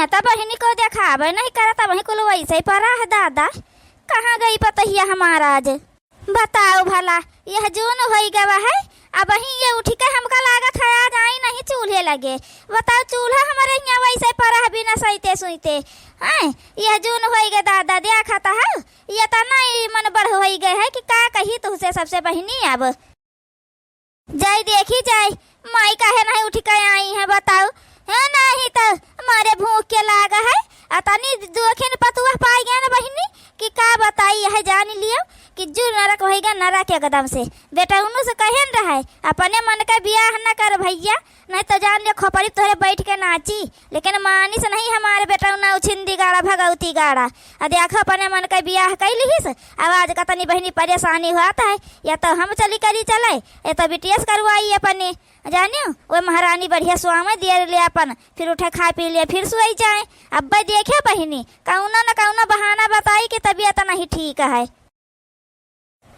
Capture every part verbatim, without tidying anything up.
तब बहिनी को देखावे नहीं करत, वही कुल वैसे ही परा है दादा। कहाँ गई पतोहिया हमार आज? बताओ भला, यह जून होई गवा है, अबहीं ये उठि के हमका लागत है आज आई नहीं चूल्हे लगे। बताओ, चूल्हा हमरे हियाँ वैसे परा है बिना सइते सुइते। हैं, यह जून होई गे दादा, देखत है, ये तना ही मन बढ़ होई गए है कि का कही तुहसे सबसे बहिनी अब। जाई देखी जाई, माई काहे नहीं उठि के आई है बताओ? है नहीं तो मारे भूख के लाग है। अतनी दुखिन पतुआ पाई गए ना बहिनी कि का बताई, यह जान लियो कि जू नरक होई गए, नरक एकदम से। बेटउनो से कहन रहे, अपने मन के बियाह न कर भइया, नहीं तो जान लियो खोपड़ी तोहरे बैठ के नाची। लेकिन मानिस नहीं हमारे बेटउना, उछिंदी गाड़ा, भगौती गाड़ा। आ देखो, अपने मन के बियाह कइ लिहिस, अब आज कतनी बहिनी परेशानी होत है, या तो हम चली करी चले, या तो बिटिया से करवाई अपने। जानियो, वो महारानी बढ़िया स्वामी दिए ले अपन, फिर उठे खा पी लिए, फिर सोई जाए। अब्बे देखे बहिनी, कउनो न कउनो बहाना बताई कि तबियत नहीं ठीक है।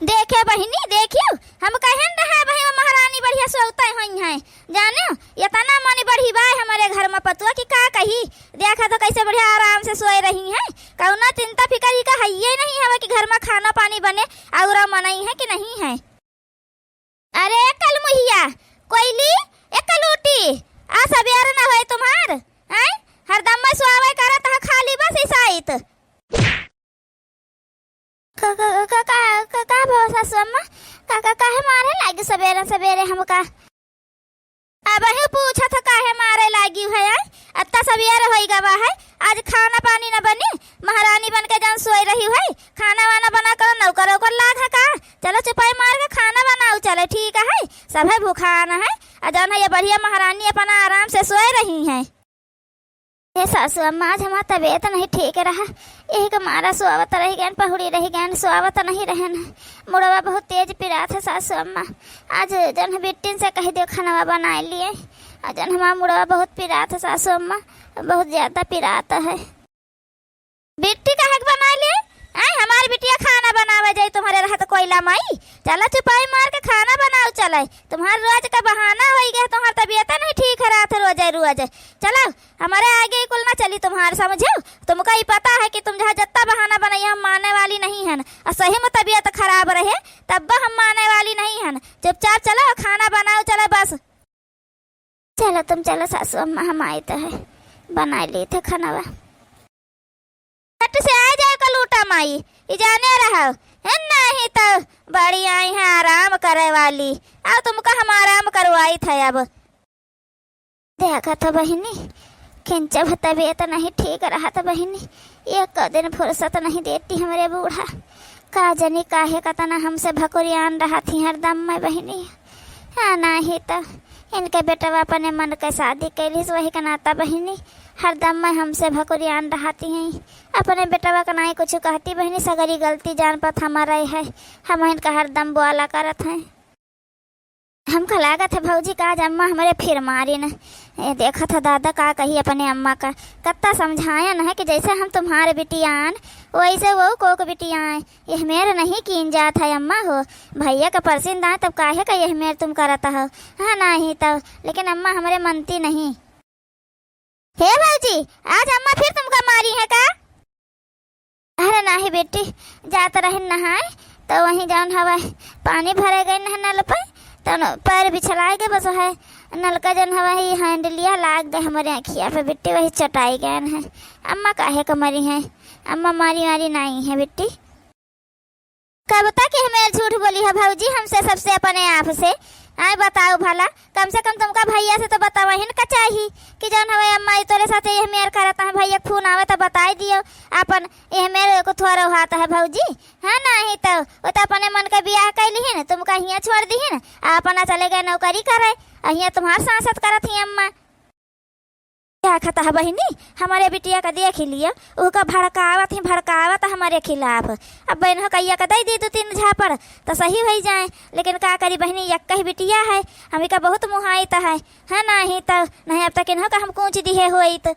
देखे बहिनी, देखियो, हम कहन रहे बहिनी, वो महारानी बढ़िया सोते होई हैं। जानियो, इतना मन बढ़ी बाय हमरे घर में पतुआ कि का कही। देखा तो कैसे बढ़िया आराम से सोए रही हैं, कउनो चिंता फिकर ही का हइये नहीं हवे कि घर में खाना पानी बने और मनई है कि नहीं है। अरे कलमुहिया, कोइली, ए कलूटी, आ सबेर न होए तुम्हार, हैं? हरदम मैं सोवे करत ह खाली बस इसाइत। का, का, का, का, का, का भवा सासु अम्मा? का, का, काहे मारे लागी सबेरे सबेरे हमका? अबहीं पूछत ह काहे मारे लागी है, हैं? अत्ता सबेर होई गवा है, आज खाना पानी न बनी, महारानी बन के जउन सोई रही है, खाना वाना बना कर नौकर ओकर लाग है का? चलो चुपाई मार के खाना बनाओ, चले ठीक है, सभे भुखान है, आ जउन है ये बढ़िया महारानी अपना आराम से सोए रही हैं। हे सासु अम्मा, आज हमार तबीयत नहीं ठीक रहा, यही के मारा सोवत रह गएन, पहुड़ी रह गएन, सोवत नहीं रहन। मुड़वा बहुत तेज पिरात है सासु अम्मा। आज जउन बिट्टिन से कह दियो खानवा बनाए लिए, आ जउन हमार मुड़वा बहुत पिरात है सासु अम्मा, बहुत ज्यादा पिरात है। बिट्टी काहे के बनाए लिए? आय, हमार बिटिया खाना बनावे जाई तुम्हारे रहत कोइला माई। चला चुपाई मार के खाना बनाओ चले। तुम्हार रोज का बहाना होई गया, तुम्हार तबीयत नहीं ठीक है रात रोजे रोज। चलो, हमारे आगे कुल ना चली तुम्हार, समझो? तुमका ही पता है कि तुम जहाँ जत्ता बहाना बनाई, हम माने वाली नहीं हन। और सही में तबीयत खराब रहे, तब हम माने वाली नहीं हन। चुपचाप चलो, खाना बनाओ चलो बस। चलो तुम चलो सासु अम्मा, हम आइत है, बनाए लेत है खानवा। झट से आ जाए कलूटा माई, ई जाने रहो, है नहीं तो बड़ी आई है आराम करे वाली। आओ तुमका हम आराम करवाइत है अब। देखा तो बहिनी, किंचब तबीयत नहीं ठीक रहत बहिनी, एक दिन फुर्सत नहीं देती हमरे बूढ़ा। का जनी काहे कतना हमसे भकुरियान रहत ही हरदम में बहिनी। हाँ, नाही त इनके बेटवा अपने मन के शादी कैलिस, वही के नाता बहिनी हरदम में हमसे भकुरियान रहती हैं। अपने बेटवा के नाई कुछ कहती बहिनी, सगरी गलती जान पत हमारे है, हम इनका हरदम बुआला करत हैं। हमका लागत है भौजी का आज अम्मा हमरे फिर मारिन। ए, देखत है दादा का कही अपने अम्मा का। कत्ता समझायन है कि जैसे हम तुम्हारे बिटियान, वैसे वो कोक बिटियान। यह मेर नहीं कीन जात है अम्मा हो। भैया का परसिन दाए तब काहे का यह मेर तुम करत हो? हाँ, नाही तब। लेकिन अम्मा हमरे मनती नहीं। हे भौजी, आज अम्मा फिर तुमका मारी है का? अरे नाही बेटी, जात रहिन नहाए, तो वहीं जौन हवा पानी भरे गए न नल पे, तो न-, पैर बिछलाए गए, बस है नलका जौन हवा ही हैंडलिया लाग गए हमरे अँखिया पे बेटी, वही चटाई गए हैं। अम्मा काहे को मरी हैं? अम्मा मारी वारी नाई है बेटी। कब तक यह मेर झूठ बोली है भौजी हमसे, सबसे अपने आप से? आए बताओ भला, कम से कम तुमका भैया से तो बतावहिन का चाही कि जौन हवे अम्मा ई तोरे साथे यह मेर करत है, भैया के फोन आवे तो बताई दियो अपन, यह मेर को थोड़ा हाथ है भौजी। हाँ, नाही तो वो तो अपने मन के बियाह कैली ही न, तुमका हियाँ छोड़ दी ही न, आ अपना चले गए नौकरी करे, आ हियाँ तुम्हार सांसत करत ही अम्मा। देखत ह बहिनी, हमरे बिटिया का देख लियो, उहका भड़कावत ही भड़कावत हमरे खिलाफ। अब बहन हो कहिया का दई दी दू तीन झापड़, त सही होई जाए, लेकिन का करी बहिनी, यक्कही बिटिया है, हम इका बहुत मुहाइत है, है नाही त, नहीं अब तक इन्हों का हम कूच दिहे होइत।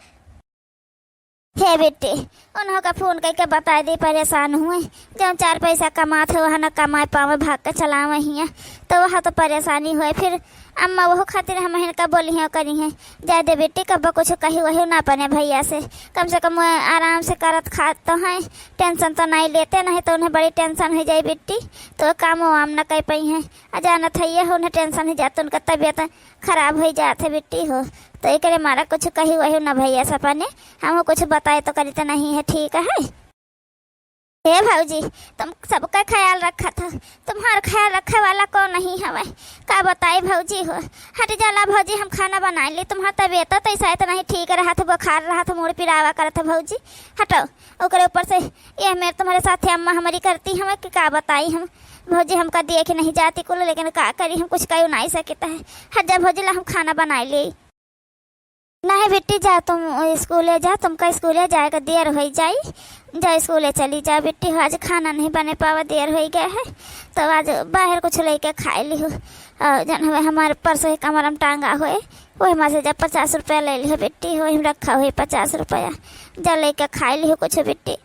हे बेटी, उन्हों का फोन करके बताई दी, परेशान हुए, जौन चार पैसा कमात हो, वहाँ न कमाए पावे, भाग के चलावे हियाँ, तो वहाँ तो परेशानी होए। फिर अम्मा वहू खातिर हमहिन का बोलिहैं करिहैं। जाए दे बिट्टी, कब्बो कुछ कही वही ना अपने भइया से। कम से कम वो आराम से करत खात तो हैं, tension तो नाहीं लेते, नहीं तो उन्हें बड़ी tension होइ जाई बिट्टी, तो कामो वाम न कइ पइहैं। आ जानत हइये हो, उन्हें tension होइ जात, उनका तबियत खराब होइ जात है बिट्टी हो, तो एकरे मारा कुछ कही वही ना भइया से अपने, हमहू कुछ बताए तो करी तो नहीं है, ठीक है। हे भौजी, तुम सबका ख्याल रखत हो, तुम्हार ख्याल रखे वाला कौन नहीं हवे? का बताई भौजी हो? हट जाला भौजी, हम खाना बनाइ ली, तुम्हार तबियत तो ऐसा तो नहीं ठीक रहत, बुखार रहत, मूड़ पिरावा करत है भौजी। हटो, ओकरे ऊपर से ये मेर तुम्हारे साथे अम्मा हमारी करती हवे कि का बताई हम। भौजी हमका देख नहीं जाती कुल, लेकिन का करी, हम कुछ कही नहीं सकते हैं। हट जा भौजी, ला हम खाना बनाइ ली। नहीं बिट्टी, जा तुम स्कूले जा, तुमका स्कूले जाए का देर होइ जाई, जा स्कूले चली जा बिट्टी हो, आज खाना नहीं बने पावा, देर होइ गया है, तो आज बाहर कुछ लइके खाइ लिहो। और जौन हवे हमार परसों ही कमरम टांगा होए, वही में से जा पचास रुपया लइ लिहो बिट्टी हो, वही में रखा होए पचास रुपया, जा लइके खाइ लिहो कुछ बिट्टी।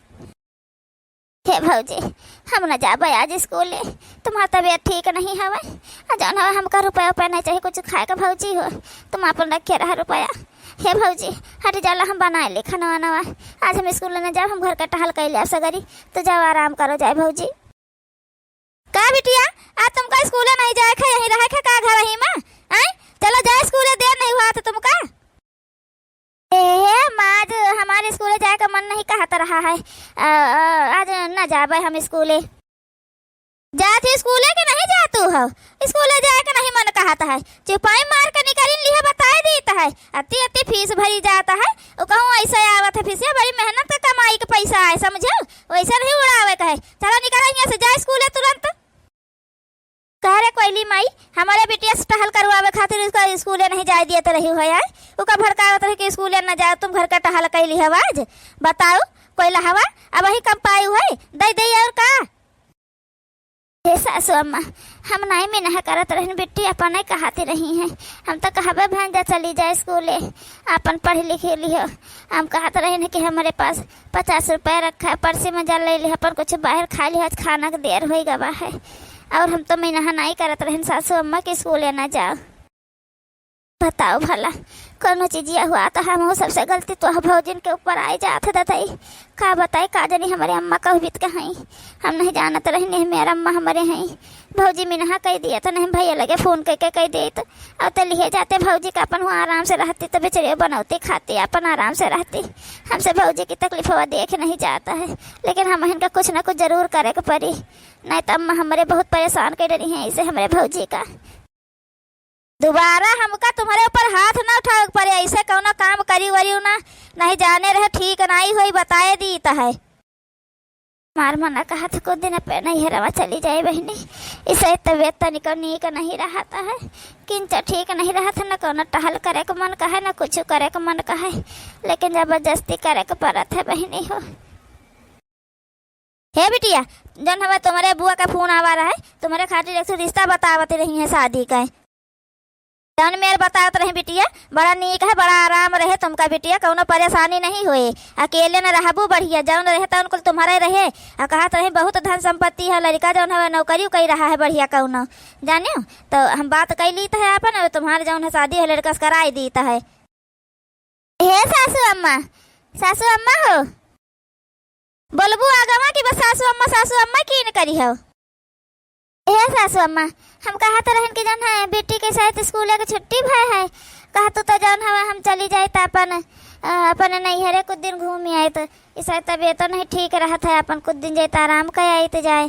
हे भौजी, हम न जाबे आज स्कूले, तुम्हार तबियत ठीक नहीं हवे। आ जौन हवे हमका रुपया उपया नहीं चाहिए कुछ खाए का भौजी हो, तुम आपन रखे रहा रुपया। हे भौजी, हट जाला, हम बनाइ ले खाना वाना। आज हम स्कूले न जाब, हम घर का टहल कइ लेब सगरी, तो जाओ आराम करो जाए भौजी। का बिटिया, आज तुमका स्कूले नहीं जाए के, यहीं रहे के का घर ही में? आय, चलो जाए स्कूले, देर नहीं हुआ था तुमका। ए, हे अम्मा, आज हमारे स्कूले जाए का मन नहीं कहत रहा है। अ, अ, आज न जाबे हम स्कूले। जात ही स्कूले के नहीं जातू हो? स्कूले जाए का नहीं मन कहत है। चुपाई मार के निकलिन लिहे बताए दीत है। अति अति फीस भरी जात है। वो कहूँ ऐसे आवत है फीसिया, बड़ी मेहनत के कमाई के पैसा है, समझो? वैसे नहीं उड़ावे का है। चलो निकल यहाँ से, जा स्कूले तुरंत। कह रे कोइली माई, हमरे बिटिया से टहल करवावे खातिर उसका स्कूले नहीं जाए दियत रही हो यार। उका भड़कावत रही कि स्कूले न जाओ, तुम घर का टहल कैली हवा आज। बताओ, कोइला हवा, अबहीं कम पाई हुए, दे दे और का? हे सासू अम्मा, हम नाई मिनहा करत रहन बिट्टी, अपने कहाती रही हैं। हम तो कहबे भैन जा चली जाए स्कूले, आपन पढ़ लिख लिहो। हम कहत रहन कि हमरे पास पचास रुपया रखा है, पर्सी में जा ले ले, अपन कुछ बाहर खा लिहो, आज खाना के देर होइ गवा है। और हम तो मिनहा नाई करत रहन सासू अम्मा कि स्कूले ना जाओ। बताओ भला, कौनो चीजिया हुआ तो हम वो सबसे गलती तो भौजिन के ऊपर आए जात है दतई। का बताई, का जानी हमरे अम्मा का बीत के हई, हम नहीं जानत रहनी है मेरा अम्मा हमरे हई। भौजी मिनहा कह दिया तो नहीं भैया लगे फोन करके कह दे तो, और तो लिहे जाते भौजी का अपन हुआ आराम से रहती, तो बेचारी बनौती खाती अपन आराम से रहती। हमसे भौजी की तकलीफ हुआ देख नहीं जाता है, लेकिन हम इनका कुछ ना कुछ जरूर करे के पड़ी, नहीं तो अम्मा हमरे बहुत परेशान कर रही हैं इसे हमरे भौजी का। दोबारा हमका तुम्हरे ऊपर हाथ ना उठावे के पड़े, ऐसे कौनो काम करी वरी ना, नहीं जाने रहे ठीक नहीं होई, बताए दीत है। मार मना कहा था कुछ दिन पे नहीं हरवा चली जाए बहिनी, इसे तबियत तनिको नीक नहीं रहत है, किंचा ठीक नहीं रहत है, न कौनो टहल करे के मन कहे, न कुछ करे के मन कहे, लेकिन जबरदस्ती करे के पड़त है बहिनी हो। हे बिटिया, जौन हवे तुम्हरे बुआ का फोन आवा रहा है, तुम्हरे खातिर एक ठो रिश्ता बतावत रही है शादी का। जौन मेर बतावत रही बिटिया, बड़ा नीक है, बड़ा आराम रहे तुमका बिटिया, कौनो परेशानी नहीं होए, अकेले न रहबू बढ़िया, जौन रहे तौन कुल तुम्हरे रहे। आ कहत रही बहुत धन संपत्ति है, लड़का जौन हवे नौकरी कई रहा है बढ़िया कौनो, जानियो। तो हम बात कई लीत है आपन, अब तुम्हारे जौन है शादी है लड़का से कराई दीत है। हे सासू अम्मा, सासू अम्मा हो, बोलबू आगवा कि बस सासू अम्मा, सासू अम्मा कीन करी हो। हे सासू अम्मा, हम कहत रहन कि जौन है बेटी के शायद स्कूल के छुट्टी भय है, कहतू तो जौन हवा हम चली जाइत अपन, अ, अपन नैहरे कुछ दिन घूम आइत, इस तबियत नहीं ठीक रहत है, अपन कुछ दिन जाइत आराम कर आइत जाए।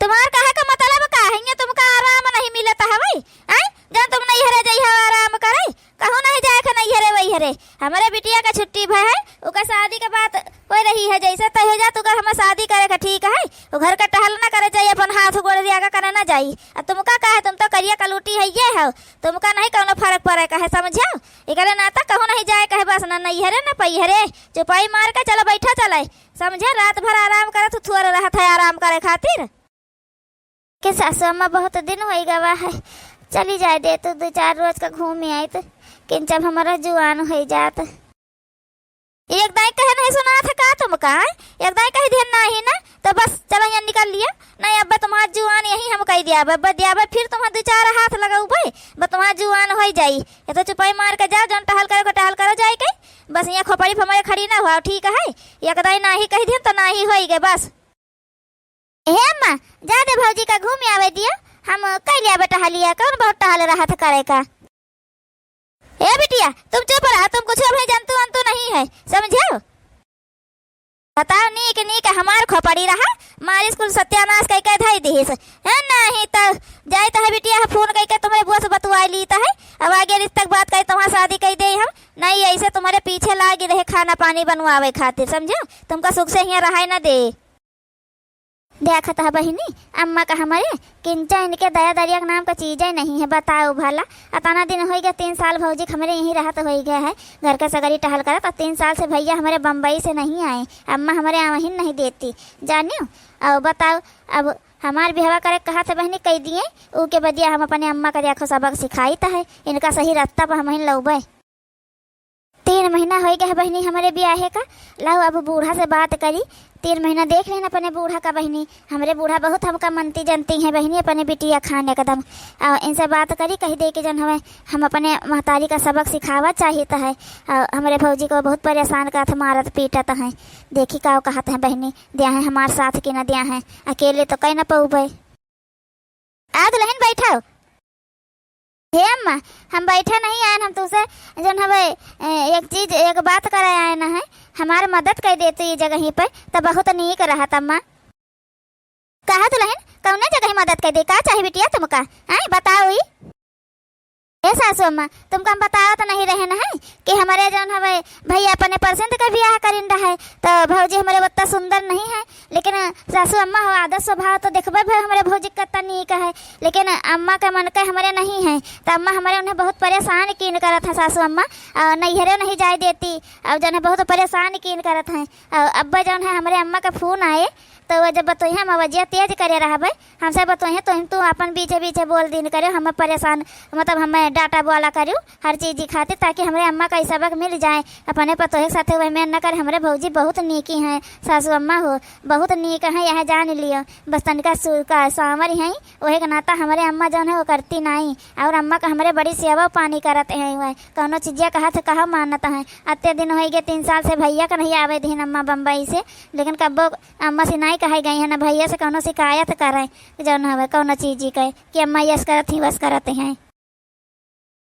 तुम्हार कहे का मतलब का है? ये तुमका आराम नहीं मिलत हवे, आय? जौन तुम नैहरे जइहो आराम करे, कहूँ नहीं जाए के नैहरे वैहरे। हमरे बिटिया का छुट्टी भय है, ओकर शादी के बात हो रही है, जैसे तय हो जात, ओकर हमें शादी करे का ठीक है। वो घर का टहल ना करे जाई, अपन हाथ गोड़ आगा करे ना जाई। आ तुमका का है, तुम तो करिया कलूटी है ये हो, तुमका नहीं कौनो फर्क पड़े का है, समझो? एकरे नाता कहूँ नहीं जाए कहे, बस ना नैहरे ना पैहरे, चुपाई मार के चलो बैठा चले। समझे, रात भर आराम करत, थोर रहत है आराम करे खातिर। के सासू अम्मा, बहुत दिन होई गवा है, चली जाए दे तू, दो चार रोज का घूम आइत, किन जब हमारा जुआन होई जात। एक दाई कहे नहीं सुनात है का तुमका, हैं? एक दाई कहि दिहन नाही ना, तो बस चलो यहाँ निकल लिया। नहीं, अब्बे तुम्हार जुआन यहीं हम कहि दियाबे, अब्बे दियाबे, फिर तुम्हार दू चार हाथ लगउबे, बस तुम्हार जुआन होइ जाई। ये तो चुपाई मार के जाओ, जौन टहल करे को टहल करो जाइके, बस यहाँ खोपड़ी पर हमरे खड़ी ना हुआ, ठीक है? एक दाई नाही कहि दिहन तो नाही होइगे बस। हे अम्मा, जा दे भौजी का घूम आवे दियो, हम कइ लियाबे टहलिया, कौन बहुत टहल रहत करे का। ए बिटिया, तुम चुप रहा, तुम कुछ अबहीं जनतु अनतु नहीं है, समझो? बताओ, नीक नीक हमार खोपड़ी रहा, मारिस कुल सत्यानाश कइके धइ दिहिस। है नहीं तो जाइत है बिटिया, फोन कइके तुम्हरे बुआ से बतुआइ लीत है, अब आगे रिश्ते क बात करी, तुम्हार शादी कइ देई हम। नहीं, ऐसे तुम्हरे पीछे लागि रहे खाना पानी बनवावे खातिर, समझो? तुमका सुख से हियाँ रहइ न दे। देखत ह बहिनी, अम्मा का हमरे किंचा इनके दया दरिया के नाम का चीजे नहीं है। बताओ भला, अतना दिन होइ गए, तीन साल भौजी के हमरे यहीं रहत होइ गए है, घर के सगरी टहल करत, और तीन साल से भइया हमरे बम्बई से नहीं आए, अम्मा हमरे आवहिन नहीं देती, जानियो। और बताओ, अब हमार बिहवा करे के कहत है बहिनी, कइ दिए, ऊ के बदिया हम अपने अम्मा का देखो सबक सिखाइत है, इनका सही रस्ता पर हमहिन लउबे। तीन महीना होइ गए है बहिनी हमरे बियाहे का। लाओ, अब बूढ़ा से बात करी। तीन महीना देख लेन अपने बूढ़ा का बहिनी। हमरे बूढ़ा बहुत हमका मनती जनती हैं बहिनी, अपने बिटिया खान एकदम। और इनसे बात करी, कहि दे कि जौन हमें, हम अपने महतारी का सबक सिखावा चाहित है। और हमरे भौजी को बहुत परेशान करत, मारत पीटत हैं। देखी का कहत हैं बहिनी, द्याहें हमार साथ कि न द्याहें, अकेले तो कइ न पउबे। आ दुलहिन बैठो। हे अम्मा, हम बैठे नहीं आएन, हम तुसे जौन हवे, ए, एक चीज, एक बात करे आएन है, हमार मदद कइ देतू ई जगही पे, त बहुत नीक रहत अम्मा। कहा दुलहिन, कौने जगही मदद कइ दे, का चाही बिटिया तुमका? हैं, बताओ ई। ए सासू अम्मा, तुमका हम बतावत नहीं रहेन है कि हमरे जौन हवे भइया अपने परसेंत के बियाह करिन रहे, त भौजी हमरे ओत्ता सुंदर नहीं है, लेकिन सासू अम्मा हो, आदत स्वभाव तो देखबे भे हमरे भौजी के कत्ता नीक है, लेकिन अम्मा के मन के हमरे नहीं है, त अम्मा हमरे उन्हें बहुत परेशान कीन करत है सासू अम्मा, और नैहरे नहीं जाए देती, और जौन है बहुत परेशान कीन करत हैं। और अब्बे जौन है हमरे अम्मा का फोन आए, तो वो जब बतोइहैं, हम आवाजिया तेज करे रहबे, हमसे बतोइहैं, तो तू अपन बीचे बीचे बोल दिन करे, हमें परेशान, मतलब हमें डांटा बोला करियो हर चीज खातिर, ताकि हमरे अम्मा का ई सबक मिल जाए, अपने पतोहे के साथे वही में न करे। हमरे भौजी बहुत नीकी हैं सासू अम्मा हो, बहुत नीक हैं, यह जान लियो। बस तनिका सु-, का सांवर हैं, वही के नाता हमरे अम्मा जौन है वो करती नाई, और अम्मा का हमरे बड़ी सेवा पानी करत हैं, वह कौनो चीजिया कहत है कहा मानत हैं। अत्ते दिन होइ गए, तीन साल से भइया का नहीं आवे दीन अम्मा बम्बई से, लेकिन कब्बो अम्मा से नाई कहे गई है, ना भइया से कौनो शिकायत करे, जौन हवे कौनो चीज के, कि अम्मा यस करत ही, वस करत हैं।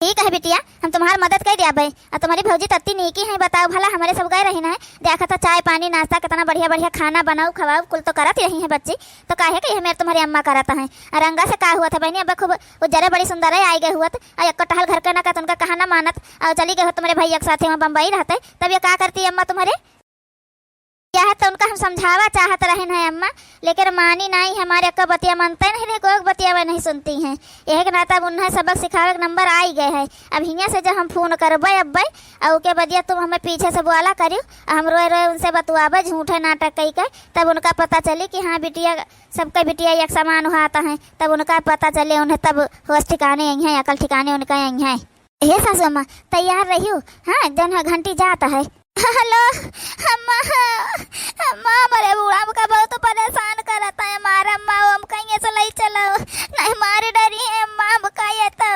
ठीक है बिटिया, हम तुम्हार मदद कइ द्याबे। आ तुम्हारी भौजी तत्ती नीकी हैं, बताओ भला, हमरे सब गए रही ना, देखा था चाय पानी नाश्ता, कितना बढ़िया बढ़िया खाना बनाऊ खवाऊ, कुल तो करत ही रही हैं बच्ची, तो काहे के ये मेर तुम्हारी अम्मा करत हैं। और रंगा से का हुआ था बहनी, अब खूब उज्जरे बड़ी सुंदर है, आई गए हुआ था, और एक टहल घर के ना का, तो उनका कहा ना मानत, और चली गए हो तुम्हारे भैया के साथ वहाँ बम्बई रहते, तब ये का करती अम्मा तुम्हारे? यह तो उनका हम समझावा चाहत रहेन है अम्मा, लेकिन मानी नाई, हमारे अक्का बतिया मानते नहीं रहे, कोई बतिया वह नहीं सुनती हैं। यह के नाता अब उन्हें सबक सिखावे के नंबर आई गए है। अब हियाँ से जब हम फोन करबे अब्बे, और ओके बदिया तुम हमें पीछे से बोला करियो, हम रोए रोए उनसे बतुआबे झूठे नाटक कई के, तब उनका पता चली कि हाँ बिटिया, सबके बिटिया एक समान हुआत हैं, तब उनका पता चले, उन्हें तब होश ठिकाने आई हैं, अकल ठिकाने उनका आई हैं। हे सासू अम्मा, तैयार रहियो, हाँ, जौन है घंटी जात है। हेलो, अम्मा, अम्मा, हमरे बूढ़ा हमका बहुत परेशान करत है, मार अम्मा, वो हमका हियाँ से लई चलो, नहीं मार डरी है अम्मा, हमका ये तो।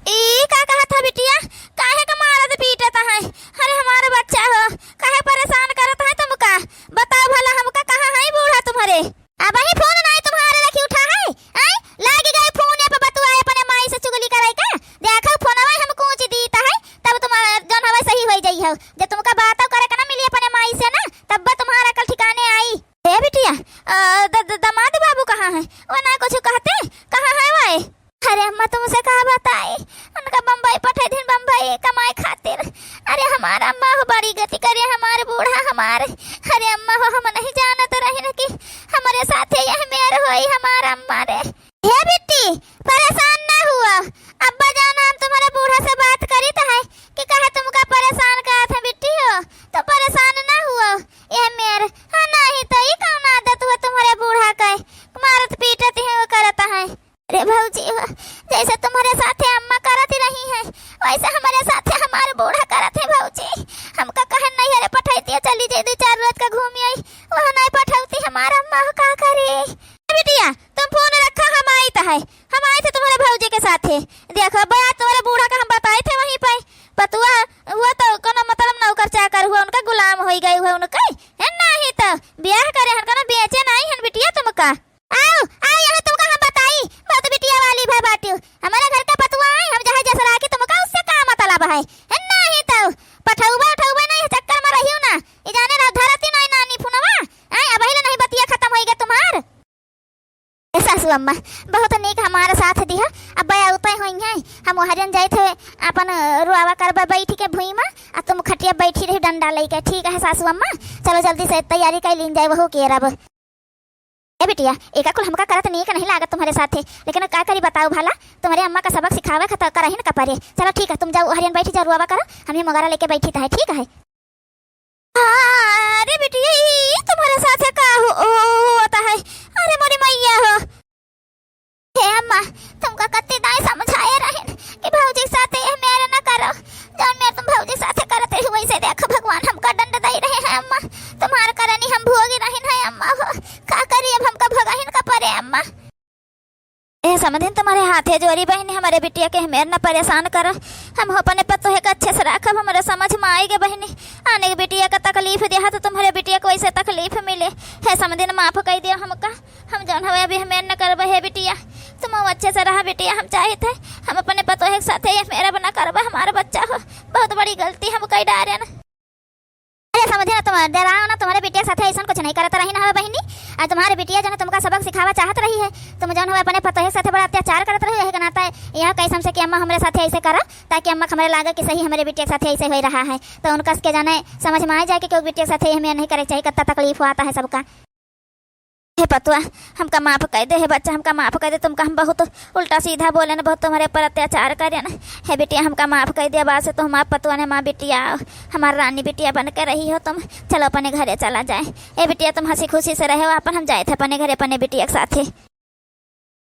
ई का कहत है बिटिया, काहे का मारत पीटत है? अरे हमार बच्चा हो, काहे परेशान करत है तुमका? बताओ भला हमका, कहाँ है बूढ़ा तुम्हारे? अबहीं फोन नाई तुम्हारे रखी उठा है, आय? लाग गए फोन पे बतुआए अपने माई से चुगली करे का। देखो फोनवा हम कूच दीत है, तब तुम जौन हवे सही होई जाई हो। जब तुमका बात करे का ना मिली अपने माई से ना, तब तुम्हारा अकल ठिकाने आई। ए बिटिया, अ, द-, द-, दामाद बाबू कहाँ है? वो ना कुछ कहते, कहाँ है वो? अरे अम्मा, तुमसे का बताई, उनका बम्बई पठाई दिन, बम्बई कमाए खातिर। अरे हमार अम्मा हो बड़ी गति करे, हमार बूढ़ा हमार। अरे अम्मा हो, हम नहीं जानत रहिन कि हमरे साथे यह मेर होई हमार अम्मा रे। हे बिट्टी, परेशान ना हुआ, अब्बा जान हम तुम्हारे बूढ़ा से बात करीत है कि काहे तुमका परेशान करत है बिट्टी हो, तो परेशान ना हुआ। यह मेर, हाँ, नहीं तो ई कौन आदत हुआ तुम्हारे बूढ़ा के, मारत पीटत है वो करत है। अरे भौजी हो, जैसे तुम्हारे साथे अम्मा करत रही हैं, वैसे हमारे साथे हमार बूढ़ा करत है भौजी। हमका कहे नैहरे पठाई दिए, का गुलाम होई गई हुए उनके? है नाही तो बियाह करे हन का ना, बेचे नाही हन बिटिया तुमका। आओ, आओ यहाँ तुमका हम बताई, बहुत बिटिया वाली भा बाटियो। हमारे घर का पतुआ है, हम जहाँ जस राखी तुमका उससे का मतलब है? है नाही तो पठौबा उठौबा नहीं, चक्कर में रहियो ना। ई जाने रहा धरती नहीं नानी फुनवा। आए, अबही ले नहीं बतिया खत्म होई गए तुम्हार। ए सासू अम्मा, बहुत नीक हमारा साथ दिहा। अब बया उतय होई है, हम ओहरियन जाइत है, अपन रुआवा करबा बैठ के भुइँ में, आ तुम खटिया बैठी रही डंडा लेके। ठीक है सासू अम्मा, चलो जल्दी से तैयारी कर लीन जाए, वहू के रब। ए बिटिया, एका कुल हमका करत नीक नहीं लागत तुम्हारे साथे, लेकिन का करी बताओ भला, तुम्हारे अम्मा का सबक सिखावे खत करहिन का परे। चलो ठीक है, तुम जाओ ओहरियन बैठ जाओ, रुआवा करो, हम ही मोगारा लेके बैठी है, ठीक है। अरे बिटिया, ई तुम्हारे साथे का हो, ओ, होता है? अरे मोरी मैया हो। हे अम्मा, तुमका कत्ती दाई समझाए रहन कि भौजी के साथे यह मेर न करो। जौन मेर तुम भौजी के साथे करत रही, वैसे देखो भगवान हमका दंड दे रहे हैं अम्मा। तुम्हार करनी हम भोगी रहन है अम्मा हो। का करी अब, हमका भगहिन का परे अम्मा। ए समधिन, तुम्हारे हाथे जोरी बहिनी, हमारे बिटिया के हमेर न परेशान करो। हम अपने पतोहे के अच्छे से राखब, हमारे समझ में आएगे बहिनी। आने के बिटिया का तकलीफ दिया तो तुम्हारे बिटिया को ऐसे तकलीफ मिले। हे समधिन, माफ कर दियो हमका, हम जौन हवे अभी हमेर न करबे। हे बिटिया, तुम अच्छे से रहा बिटिया, हम चाहित है हम अपने पतोहे के साथे ये मेरा बना करबे, हमारा बच्चा हो। बहुत बड़ी गलती हम कई डारे न। अरे समधिन, तुम डराओ ना, तुम्हारे बिटिया के साथे ऐसन कुछ नहीं करत रही ना हो बहिनी। आ तुम्हारे बिटिया जो है तुमका सबक सिखावा चाहत रही है, तुम जौन हो अपने पतोहे के साथे बड़ा अत्याचार करत रही, यही के नाता यह कही हमसे कि अम्मा हमरे साथे ऐसे करा, ताकि अम्मा के हमरे लागे कि सही हमरे बिटिया के साथे ऐसे हो रहा है, तो उनका के जाने समझ में आ जाए कि क्यों बिटिया के साथे हमें नहीं करे चाहिए, कितना तकलीफ हुआ है सबका। हे पतुआ, हमका माफ कर दे, हे बच्चा, हमका माफ कर दे, तुमका हम बहुत उल्टा सीधा बोले न, बहुत तुम्हारे ऊपर अत्याचार करे न। हे बिटिया, हमका माफ कर दे, अब से तो हमार पतुआ ने हमार बिटिया, हमार रानी बिटिया बन के रही हो तुम। चलो अपने घरे चला जाए। ए बिटिया, तुम हँसी खुशी से रहे हो अपन, हम जाए थे अपने घरे अपने बिटिया के साथे।